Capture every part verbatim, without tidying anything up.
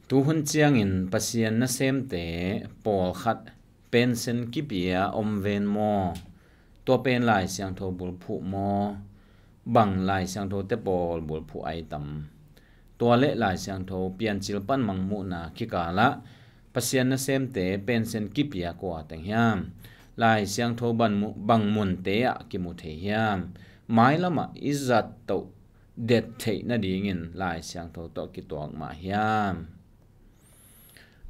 Tuhun ciangin Pasian nasemte pawlkhat pension kipia om ven maw? Tua pen Lai Siangtho bulphuh maw? Bang Lai Siangtho te pawl bulphuh ai tam? Tua le Lai Siangtho Piancil pan Mangmuhna kikalah Pasian nasemte pension kipia kua teng hiam? Lai Siangtho bang mu-, bang munte ah kimu thei hiam? Mailamah i zat toh det theih nadingin Lai Siangtho tawh kituak mah hiam?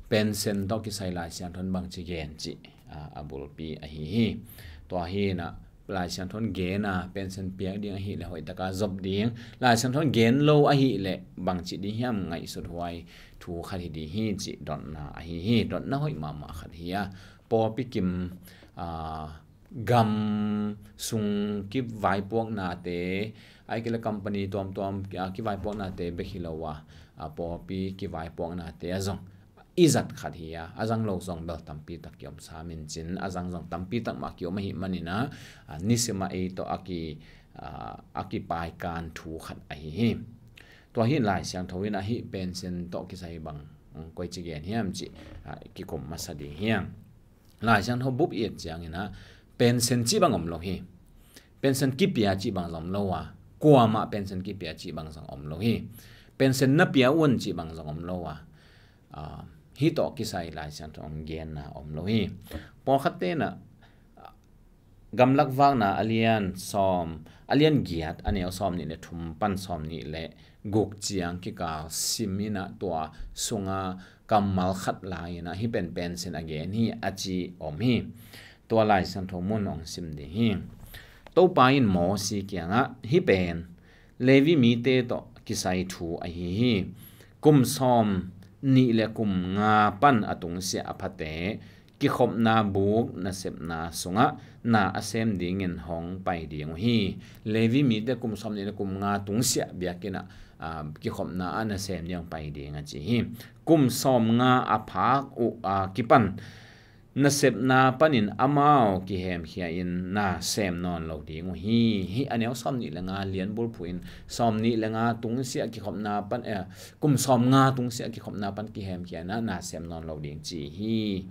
Pension tawh kisai Lai Siangtho in bangci gen cih, a, a bulpi ahi hi. Tua hi inah Lai Siangtho in gen a pension piak ding ahih leh hoih taka zop ding, Lai Siangtho in gen lo ahih leh bangci ding hiam ngaihsut huai thu khat hi ding hi cih dotna ahi hi. Dotna hoih mahmah khat hi a, pawlpi kim, a, gam sung kivaipuaknate, ahih kei leh company tuamtuam, a, kivaipuaknate bek hi lo a, a, pawlpi kivaipuaknate a zong i zat khat hi a, a zang lo zong bel tampi tak kiom sam in cin, a zang zong tampi tak mah kiom ahih manin ah, a, nisim ah ei tawh a ki, a, a kipaikan thu khat ahi hi. Tua hi in Lai Siangtho in ah hih pension tawh kisai bang, mm, koici gen hiam cih, a, kikum masa ding hiam? Lai Siangtho bup i et ciangin ah pension cih bang om lo hi. Pension kipia cih bang zong om lo a, kuamah pension kipia cih bang zong om lo hi. Pension na pia un cih bang zong om lo a, a, hih tawh kisai Lai Siangtho hong genna om lo hi. Pawlkhatte in ah, a, Gamlak Vakna a lian sawm, a lian giat, a neu sawm nih le thum pan sawm nih le guk ciang kikal sim in ah tua sunga kammal khat la in ah hih pen pension a gen hi a ci om hi. Tua Lai Siangtho mun hong sim ding hi. Topa in Mosi kiangah, hih pen Levi mite tawh kisai thu ahi hi. Kum sawm nih le kum nga pan a tungsiah a phate kikhopna buk nasepna sungah na a sem dingin hong pai ding uh hi. Levi mite kum sawm nih le kum nga tungsiah biakinn ah, a, kikhopna ah nasem ding hong pai ding a ci hi. Kum sawm nga a phak uh a kipan nasepna panin amau kihemkhia in na sem nawn lo ding uh hi. Hih a neu sawm nih le nga lian bulphuh in sawm nih le nga tungsiah kikhopna pan, eh, kum sawm nga tungsiah kikhopna pan kihemkhia in ah na sem nawn lo ding ci hi.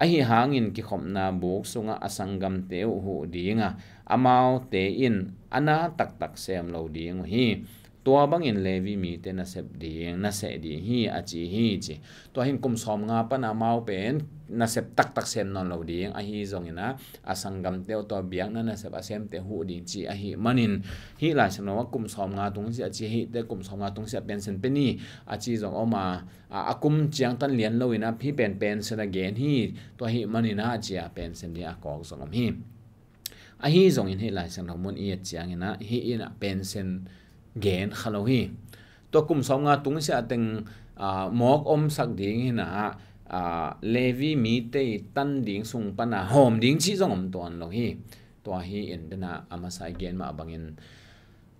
Ahi hangin kikhopna buk sungah a sanggamte uh huh ding a, amaute in a na taktak sem lo ding uh hi. Tua bangin Levi mite nasep ding, naseh ding hi a ci hi ci. Tua hi in kum sawm nga pan amau pen nasep taktak sem nawn lo ding ahi zongin ah, a sanggamte uh tua biakna nasep a semte huh ding ci ahih manin, hih Lai Siangtho ah kum sawm nga tungsiah a ci, hihte kum sawm nga tungsiah pension pe ni a ci zong om a, a, a kum ciangtan lian lo in ah hih pen pension a gen hi, tua ahih manin ah a ci a pension ding a kawk zong om hi. Ahi zongin hih Lai Siangtho mun i et ciangin ah hih in ah pension gen kha lo hi. Tua kum sawm nga tungsiah teng, a, mawk omsak ding hi in ah, a, Levi mite i tan ding sung pan a hawm ding cih zong om tuan lo hi. Tua hi in den ah a masa i gen mah bangin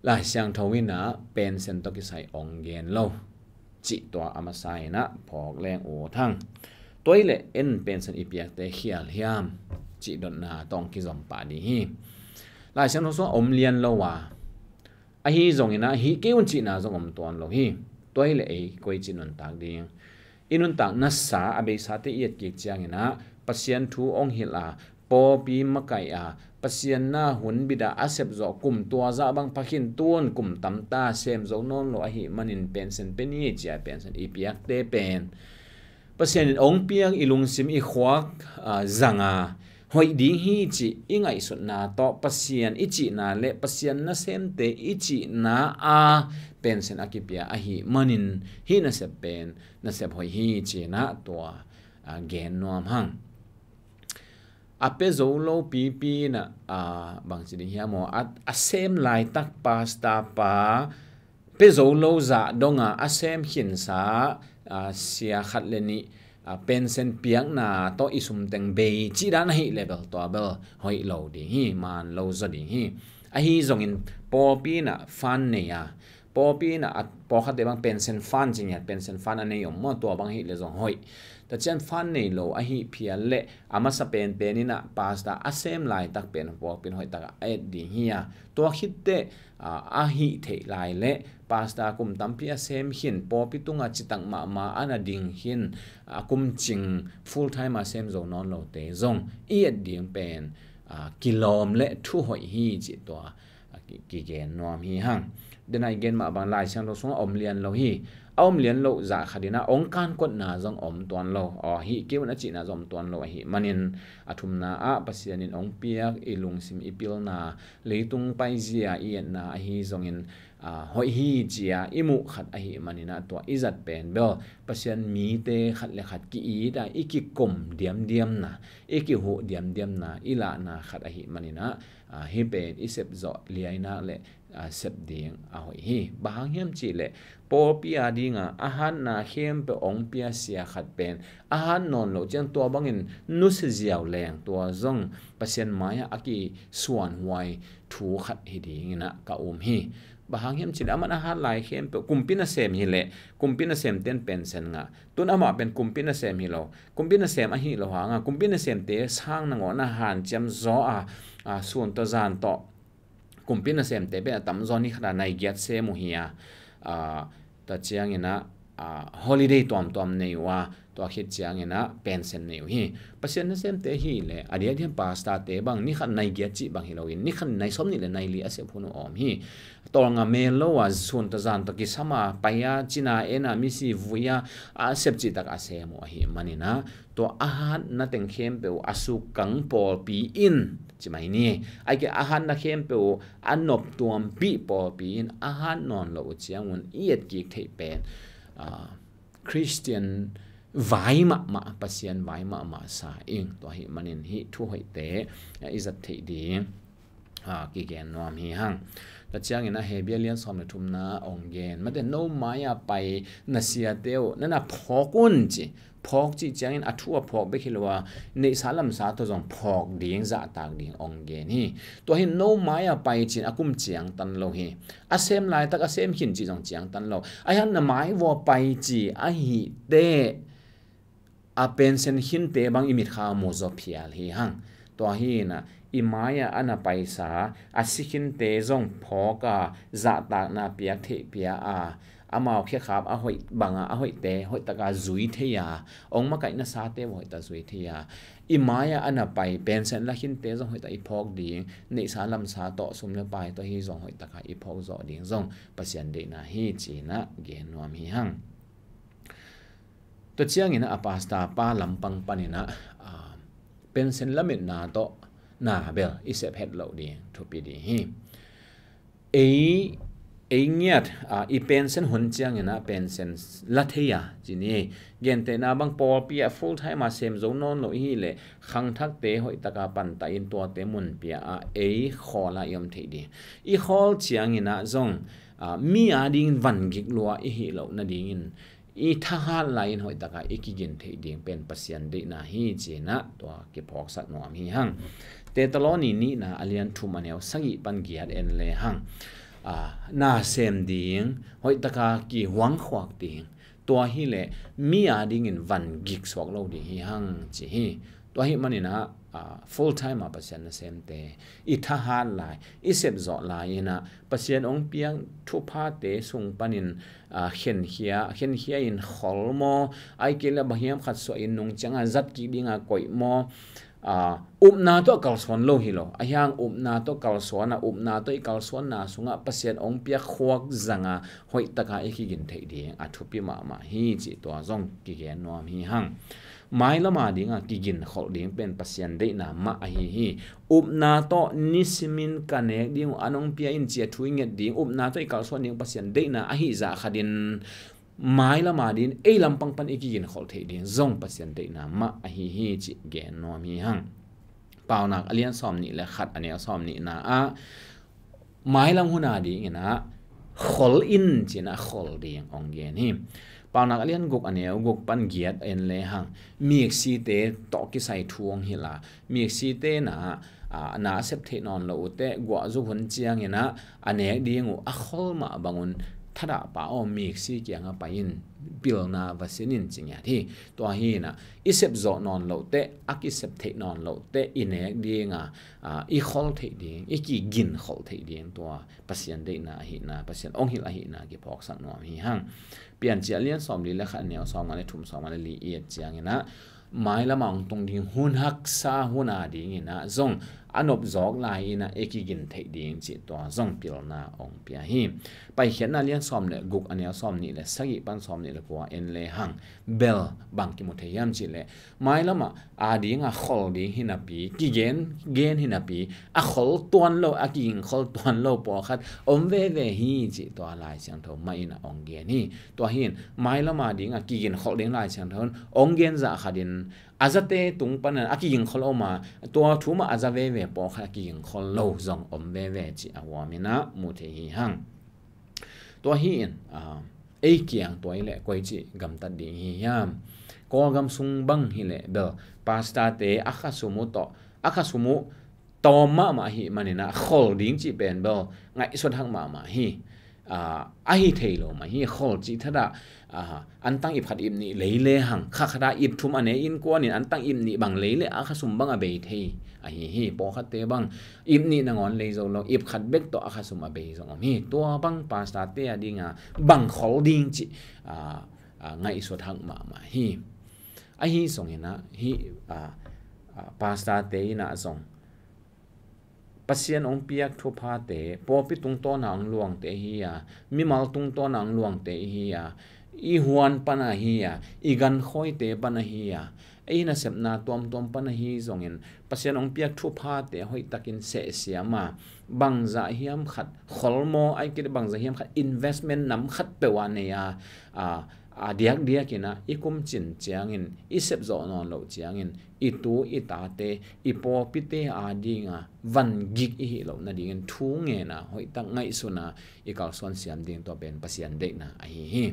Lai Siangtho in ah pension tawh kisai hong gen lo cih tua a masa in ah phawk leng ut hang. Tua hi leh en pension i piakte khial hiam cih dotna tawh hong kizom pah ding hi. Lai Siangtho sungah om lian lo a, ahi zongin ah hih kei un cihna zong om tuan lo hi. Tua hi leh ei koici nuntak ding? I nuntakna sa a beisate i et kik ciangin ah Pasian thu hong hilh a, pawlpi makaih a, Pasian na hun bit a a sepzawh kum tua zah bang pha khin, tun kum tamta sem zo nawn lo ahih manin pension pe ni ci a pension i piakte pen Pasian in hong piak i lungsim i khuak, a, zang a hoih ding hi cih i ngaihsutna tawh Pasian i cihna le Pasian nasemte i cihna a pension a kipia ahih manin hih nasep pen nasep hoih hi ci in ah tua, a, gen nuam hang. A pia zo lo pipi in ah, a, bangci ding hiam aw, a, a sem laitak pastor pa pia zo lo zah dong a a sem khinsa, a, sia khat le nih, a, pension piakna tawh i sum teng bei cih dan ahih leh bel tua bel hoih lo ding hi, man lo zaw ding hi. Ahi zongin pawlpi in ah fund nei a, pawlpi in ah, a, pawlkhatte bang pension fund ci ngiat, pension fund a nei om maw, tua bang ahih leh zong hoih. Tua ciang fan nei lo ahih phial le a masa penpen in ah pastor a sem laitak pen pawlpi in hoih takah a et ding hi a, tua khit teh, ah, a hih theih lai le pastor kum tampi a sem khin, pawlpi tungah citak mahmah a na ding khin, a kum cing full time a sem zo nawn lote zong i et ding pen, ah, kilawm le thu hoih hi cih tua, ah, ki, kigen nuam hi hang. Denai gen mah bang Lai Siangtho sungah om lian lo hi. A om lian loh zah khat in ah ong kankotna zong om tuan lo. Aw, hih kei un a cihna zong om tuan lo ahih manin, a thumna ah Pasian in ong piak i lungsim i pilna, leitung paizia i etna ahi zongin, ah, hoih hi ci-a i muh khat ahih manin ah tua i zat pen bel Pasian mite khat le khat ki-it a i kikum diamdiamna, i kihuh diamdiamna, i lahna khat ahih manin ah, ah, hih pen i sep zawh liainak le, ah, sep ding a hoih hi. Bang hang hiam cih leh pawlpi a dingah a hatna khempeuh ong piasia khat pen a hat nawn loh ciang tua bangin nusia ziau leng tua zong Pasian mai-ah a kisuanhuai thu khat hi dingin ah ka um hi. Bang hang hiam cih leh aman a hat lai khempeuh kumpi nasem hi leh kumpi nasemte in pension ngah. Tun amah pen kumpi nasem hi lo. Kumpi nasem ahi lo hangah kumpi nasemte sang nangawhna hanciam zaw a, a, sun tawh zan tawh kumpi nasemte pen a tamzaw ni khat a nai giat sem uh hi a, a, tua ciangin ah, a, holiday tuamtuam nei uh a, tua khit ciangin ah pension nei uh hi. Pasian nasemte hi leh a diakdiak pastorte bang ni khat nai giat cih bang hi loin ni khat nai sawm nih le nai li a sep hun uh om hi. Tawlnga mel lo a sun tawh zan tawh kisam a pai a cina en a misi vui a, a sep cihtak a sem uh ahih manin ah tua a hatna teng khempeuh a sukkang pawlpi in ci mai ni. Ahih kei a hatna khempeuh a noptuampih pawlpi in a hat nawn loh uh ciangun i etkik theih pen, ah, Khristian vai mahmah, Pasian vai mahmah sa ing. Tua ahih manin hih thu hoihte, ah, i zat theih ding, ah, kigen nuam hi hang. Tua ciangin ah Hebru lian sawm le thumna ong gen. Mate no mai-a pai na siate uh na na phawk un ci. Phawk cih ciangin a thu a phawk bek hi lo a, neihsa lamsa tawh zong phawk ding, zahtak ding ong gen hi. Tua hi no mai-a pai ci-in a kum ciangtan lo hi. A sem laitak a sem khin cih zong ciangtan lo. Ahi hang na mai vua pai ci ahih teh a pension khinte bang i mitkha mu zaw phial hi hang. Tua hi-in ah i mai-ah a na paisa a si khinte zong phawk a, zahtakna piak theih pia a, amau khekhap a hoih bangah a hoihte hoih taka zui thei a, ong makaihna sate hoih taka zui thei a, i mai-ah a na pai pension la khinte zong hoih taka i phawk ding, neihsa lamsa tawh sum le pai tawh hi zong hoih taka i phawk zawh ding zong Pasian deihna hi ci-in ah gen nuam hi hang. Tua ciangin a pastor pa lampang panin ah, ah, pension lametna tawh na bel i sep het loh ding thupi ding hi. Ei, ei ngiat, ah, i pension hun ciangin ah pension la thei a ci ni. Gentehna bang pawlpi ah full time a sem zo nawn lo i hih leh khangthakte hoih taka pantah in tuate mun pia a ei khawl a i om theih ding. I khawl ciangin ah zong, ah, mi a dingin van gik lua i hih loh nadingin i thahat lai-in hoih taka i kigin theih ding pen Pasian deihna hi ci-in ah tua kiphawksak nuam hi hang. Thesalonika nihna a lian thum a neu sagih pan giat en le hang. Ah, na sem ding, hoih taka kihuangkhuak ding, tua hi leh mi a dingin van gik suak lo ding hi hang ci hi. Tua ahih manin ah, ah, full time a Pasian nasemte i thahat lai, i sep zawh lai-in ah Pasian ong piak thuphate sung panin, ah, khenkhia, khenkhia in khol maw, ahih kei leh bang hiam khat suah in nung ciangah zat kik dingah koih maw, ah, upna tawh kalsuan lo hi lo. Ahi hang upna tawh kalsuan a, upna tawh i kalsuanna sungah Pasian ong piak khuak zanga hoih taka i kigin theih ding a thupi mahmah hi cih tua zong kigen nuam hi hang. Mailam a dinga kigin kholh ding pen Pasian deihna mah ahi hi. Upna tawh nisimin ka nek ding uh, an ong pia in ci-a thu i nget ding, upna tawh i kalsuan ding Pasian deihna ahi zah khatin mailam a dingin ei lampang pan i kigin kholh theih ding zong Pasian deihna mah ahi hi cih gen nuam hi hang. Paunak a lian sawm nih le khat a neu sawm nihna ah mailam hun a dingin ah khol in ci-in ah khol ding ong gen hi. Paunak a lian guk a neu guk pan giat en le hang, miksite tawh kisai thu ong hilh a, miksite na, ah, na a sep theih nawn lo uh teh guah zuk hun ciangin ah a nek ding uh a khol mah bangun thadahpa aw, miksi kiangah pai in, pilna va sin in ci ngiat hi. Tua hi inah i sep zawh nawn loh teh, a kisep theih nawn loh teh i nek dinga, a, i khol theih ding, i kigin kholh theih ding tua Pasian deihna ahihna, Pasian ong hilh ahihna kiphawksak nuam hi hang. Piancil a lian sawmli le khat, a neu sawmnga le thum, sawmnga le li i et cianginah, mailam a ong tung ding hun haksa hun a dinginah zong a nop zawk lai inah i kigin theih ding cih tua zong pilna ong pia hi. Paikhiatna lian sawm le guk, a neu sawmnih le sagih pan sawmnih le kua en le hang, bel bang kimu thei hiam cih leh, mailam a a dinga khol ding hi napi, kigen gen hi napi, a khol tuan lo, a kigin khol tuan lo pawlkhat om veve hi cih tua Lai Siangtho mah inah ong gen hi. Tua hi in mailam a dinga kigin kholh ding Lai Siangtho in ong gen zah khat in, a zate tung panin a kigin kholh om a, tua thu mah a za veve pawlkhat a kigin kholh lo zong om veve cih a huam inah mu thei hi hang. Tua hi in, a, ei kiang tua hi leh koici gamtat ding hi hiam? Kawlgam sung bang hi leh bel pastor-te a khasum uh tawh, a khasum uh tawm mahmah ahih maninah khol ding cih pen bel ngaihsut hak mahmah hi. A, ahi thei lo mah hi. Khol cih thadah, a, antang ip khat ip nih lei le hang, kha khat a ip thum a ne innkuan in antang ip nih bang lei le a khasum bang a bei thei ahi hi. Pawlkhatte bang ip nih nangawn lei zo lo, ip khat bek tawh a khasum a bei zong om hi. Tua bang pastor-te a dinga bang khol ding cih, a, a, ngaihsut hak mahmah hi. Ahi zonginah hih, a, a, pastor-te inah zong Pasian ong piak thuphate, pawlpi tungtawna ong luangte hi a, mimal tungtawna ong luangte hi a, i huan pana hi a, i gankhawite pana hi a, ei nasepna tuamtuam pana hi zongin Pasian ong piak thuphate hoihtakin sehsiam a, bangzah hiam khat kholmaw, ai kei leh bangzah hiam khat investment nam khat peuh a nei a, a, a diakdiakinah i kum cin ciangin, i sepzawh nawn loh ciangin, i tu i tate, i pawlpite a dinga van gik i hih loh nadingin thu ngena hoihtak ngaihsuna i kalsuan siam ding tua pen Pasian deihna ahi hi.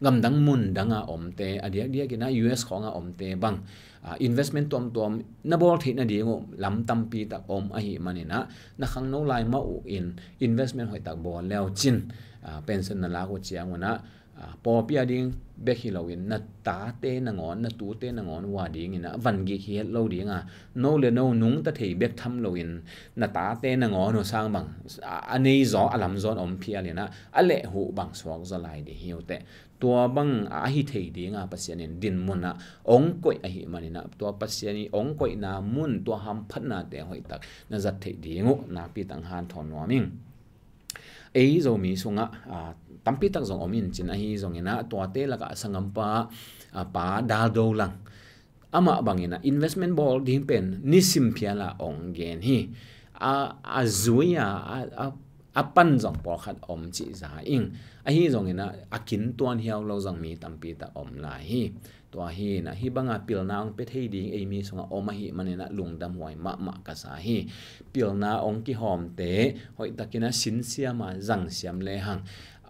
Gamdang mundanga omte, a diakdiakinah U S khawnga omte bang, a, investment tuamtuam na bawl theih nading uh lam tampi tak om ahih maninah, na khangno lai mah uh in investment hoihtak bawl leu cin, a, pension na lak uh ciangunah, a, pawlpi a ding bek hi loin na tate nangawn, na tute nangawn uh a dinginah van gik hi het lo dinga, no le no nungta thei bek tham loin na tate nangawn uh sang bang, a, a nei zaw, a lam zawn om phialinah a leh huh bang suak zaw lai ding hi uh teh. Tua bang a hi thei dinga Pasian in din munah ong koih ahih maninah, tua Pasian i ong koihna mun, tua hamphatnate hoihtak na zat theih ding uh nakpi tak hanthawn nuam ing. Ei Zomi sungah, a, tampi tak zong om in cin, ahi zonginah tuate lakah a sanggampa, a, Pa Dal Do Lang, amah banginah investment bawl ding pen nisim phiala ong gen hi. A, a zui a, a, a, a pan zong pawlkhat om cih za ing. Ahi zonginah a kin tuan hiau lo zong mi tampi tak om lai hi. Tua hi inah hih banga pilna ong pia thei ding ei mi sungah om ahih maninah lungdam huai mahmah ka sa hi. Pilna ong kihawmte hoihtakinah sinsiam a zangsiam lehang,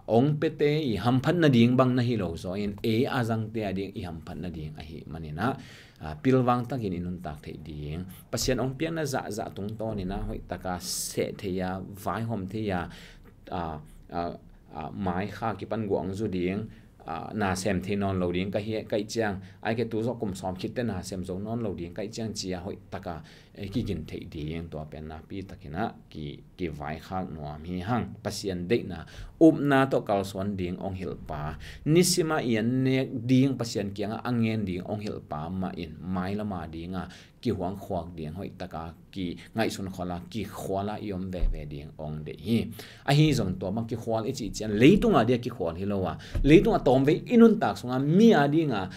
ong piate i hamphat nading bang na hi lo zaw in, ei a zangte a ding i hamphat nading ahih maninah, a, pilvang takin i nuntak theih ding, Pasian ong piakna zahzah tungtawninah hoihtaka seh thei a, vaihawm thei a, a, a, a, mai kha kipan guang zu ding, a, na sem thei nawn lo ding ka hi, ka ih ciang, ai ke tu zawh kum sawm khitte na sem zo nawn lo ding ka ih ciang cia hoihtaka, e, kigin theih ding, tua pen nakpi takinah ki, kivaikhak nuam hi hang. Pasian deihna, upna tawh kalsuan ding ong hilhpa, nisima i an nek ding Pasian kiangah a ngen ding ong hilhpa mah in mailama dinga kihuang khuak ding, hoihtaka ki ngaihsun khuala, kikhuala i om veve ding ong deih hi. Ahi zong tua bang kikhual i cih cian leitunga dia kikhual hi lo a, leitunga tawmvei i nuntak sunga mi a dinga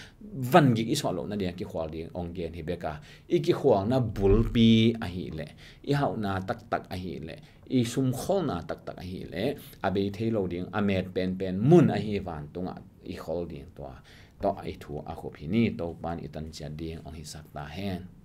van gik i suah lohna dinga kikhual ding ong gen hi beka, i kikhualna bulpi ahileh, i hauhna taktak ahileh, i sumkholna taktak ahileh, a bei thei lo ding, a met penpen mun ahi vantungah i khol ding tua tawh i thu a khup hi ni. Topan i tanciat ding ong hisak ta hen.